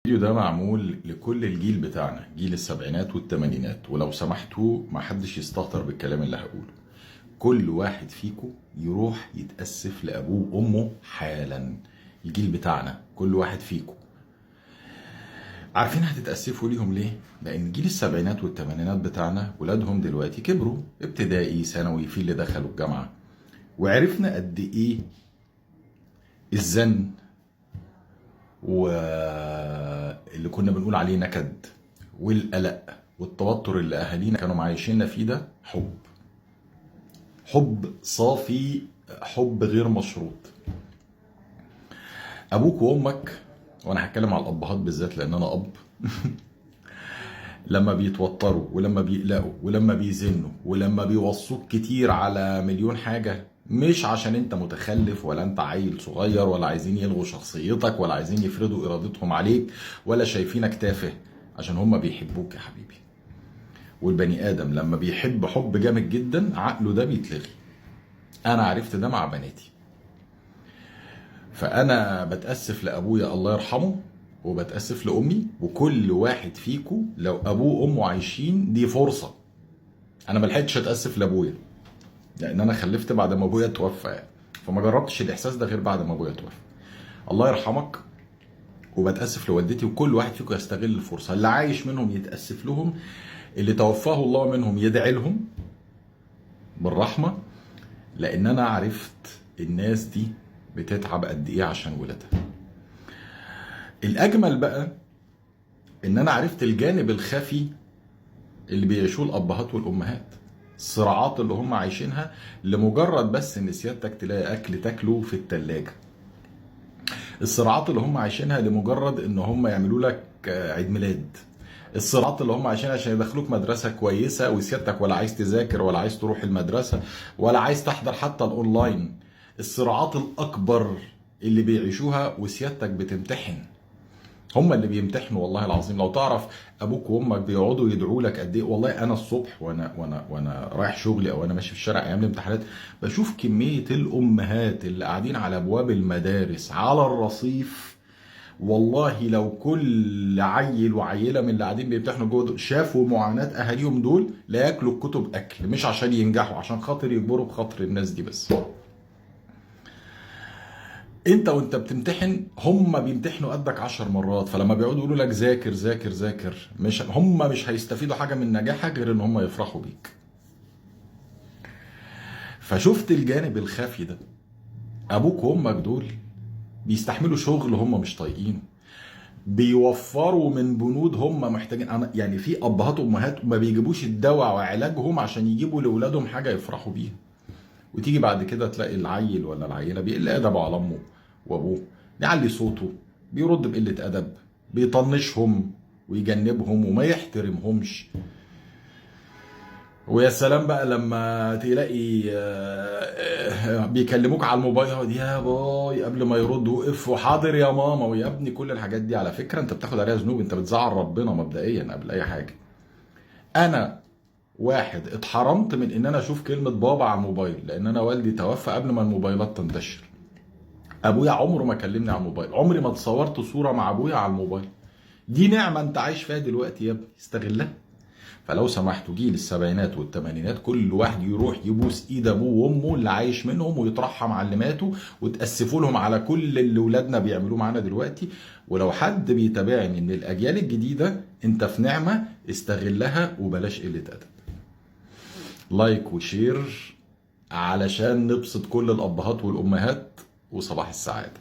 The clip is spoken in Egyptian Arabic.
الفيديو ده معمول لكل الجيل بتاعنا، جيل السبعينات والثمانينات، ولو سمحتوا ما حدش يستهتر بالكلام اللي هقوله. كل واحد فيكم يروح يتأسف لأبوه وأمه حالا. الجيل بتاعنا كل واحد فيكم. عارفين هتتأسفوا ليهم ليه؟ لأن جيل السبعينات والثمانينات بتاعنا ولادهم دلوقتي كبروا، ابتدائي، ثانوي، في اللي دخلوا الجامعة، وعرفنا قد إيه الزن واللي كنا بنقول عليه نكد والقلق والتوتر اللي اهالينا كانوا معايشيننا فيه، ده حب، حب صافي، حب غير مشروط. ابوك وامك، وانا هتكلم على الابهات بالذات لان انا اب، لما بيتوتروا ولما بيقلقوا ولما بيزنوا ولما بيوصوك كتير على مليون حاجة، مش عشان انت متخلف ولا انت عيل صغير ولا عايزين يلغوا شخصيتك ولا عايزين يفرضوا ارادتهم عليك ولا شايفينك تافه، عشان هم بيحبوك يا حبيبي. والبني ادم لما بيحب حب جامد جدا عقله ده بيتلغي. انا عرفت ده مع بناتي. فانا بتاسف لابويا الله يرحمه، وبتاسف لامي، وكل واحد فيكو لو ابوه وامه عايشين دي فرصة. انا ما لحقتش اتاسف لابويا لان انا خلفت بعد ما ابويا توفى يعني، فما جربتش الاحساس ده غير بعد ما ابويا توفى. الله يرحمك. وبتاسف لوالدتي، وكل واحد فيكم يستغل الفرصة، اللي عايش منهم يتاسف لهم، اللي توفاه الله منهم يدعي لهم بالرحمة، لان انا عرفت الناس دي بتتعب قد ايه عشان ولادها. الاجمل بقى ان انا عرفت الجانب الخفي اللي بيعيشوه الابهات والامهات، الصراعات اللي هم عايشينها لمجرد بس ان سيادتك تلاقي اكل تاكله في التلاجة، الصراعات اللي هم عايشينها لمجرد ان هم يعملوا لك عيد ميلاد، الصراعات اللي هم عايشينها عشان يدخلوك مدرسة كويسة وسيادتك ولا عايز تذاكر ولا عايز تروح المدرسة ولا عايز تحضر حتى الاونلاين، الصراعات الاكبر اللي بيعيشوها وسيادتك بتمتحن. هم اللي بيمتحنوا والله العظيم. لو تعرف ابوك وامك بيقعدوا يدعوا لك قد ايه. والله انا الصبح وانا رايح شغلي او انا ماشي في الشارع ايام الامتحانات بشوف كمية الامهات اللي قاعدين على ابواب المدارس على الرصيف. والله لو كل عيل وعيلة من اللي قاعدين بيمتحنوا جوه دول شافوا معاناة اهاليهم دول لا ياكلوا الكتب اكل، مش عشان ينجحوا، عشان خاطر يجبروا بخاطر الناس دي بس. انت وانت بتمتحن هم بيمتحنوا قدك 10 مرات، فلما بيقعدوا يقولوا لك ذاكر ذاكر ذاكر، مش هم مش هيستفيدوا حاجة من نجاحك غير ان هم يفرحوا بيك. فشفت الجانب الخفي ده، ابوك وامك دول بيستحملوا شغل هم مش طايقينه، بيوفروا من بنود هم محتاجين. انا يعني في ابهات وامهات ما بيجيبوش الدواء وعلاجهم عشان يجيبوا لاولادهم حاجة يفرحوا بيها، وتيجي بعد كده تلاقي العيل ولا العيلة بيقل ادبه على امه وابوه، بيعلي صوته، بيرد بقلة ادب، بيطنشهم ويجنبهم وما يحترمهمش. ويا سلام بقى لما تلاقي بيكلموك على الموبايل، يا باي قبل ما يرد وقف وحاضر يا ماما ويا ابني. كل الحاجات دي على فكرة انت بتاخد عليها ذنوب، انت بتزعل ربنا مبدئيا قبل اي حاجة. انا واحد اتحرمت من ان انا اشوف كلمة بابا على الموبايل لان انا والدي توفى قبل ما الموبايلات تنتشر. ابويا عمره ما كلمني على الموبايل، عمري ما اتصورت صوره مع ابويا على الموبايل. دي نعمه انت عايش فيها دلوقتي يا ابني، استغلها. فلو سمحتوا جيل السبعينات والثمانينات كل واحد يروح يبوس ايد ابوه وامه اللي عايش منهم ويترحم على اللي ماتوا، وتاسفوا لهم على كل اللي ولادنا بيعملوه معانا دلوقتي. ولو حد بيتابعني من الاجيال الجديدة، انت في نعمه استغلها وبلاش قلة ادب. like و share علشان نبسط كل الابهات والامهات، وصباح السعادة.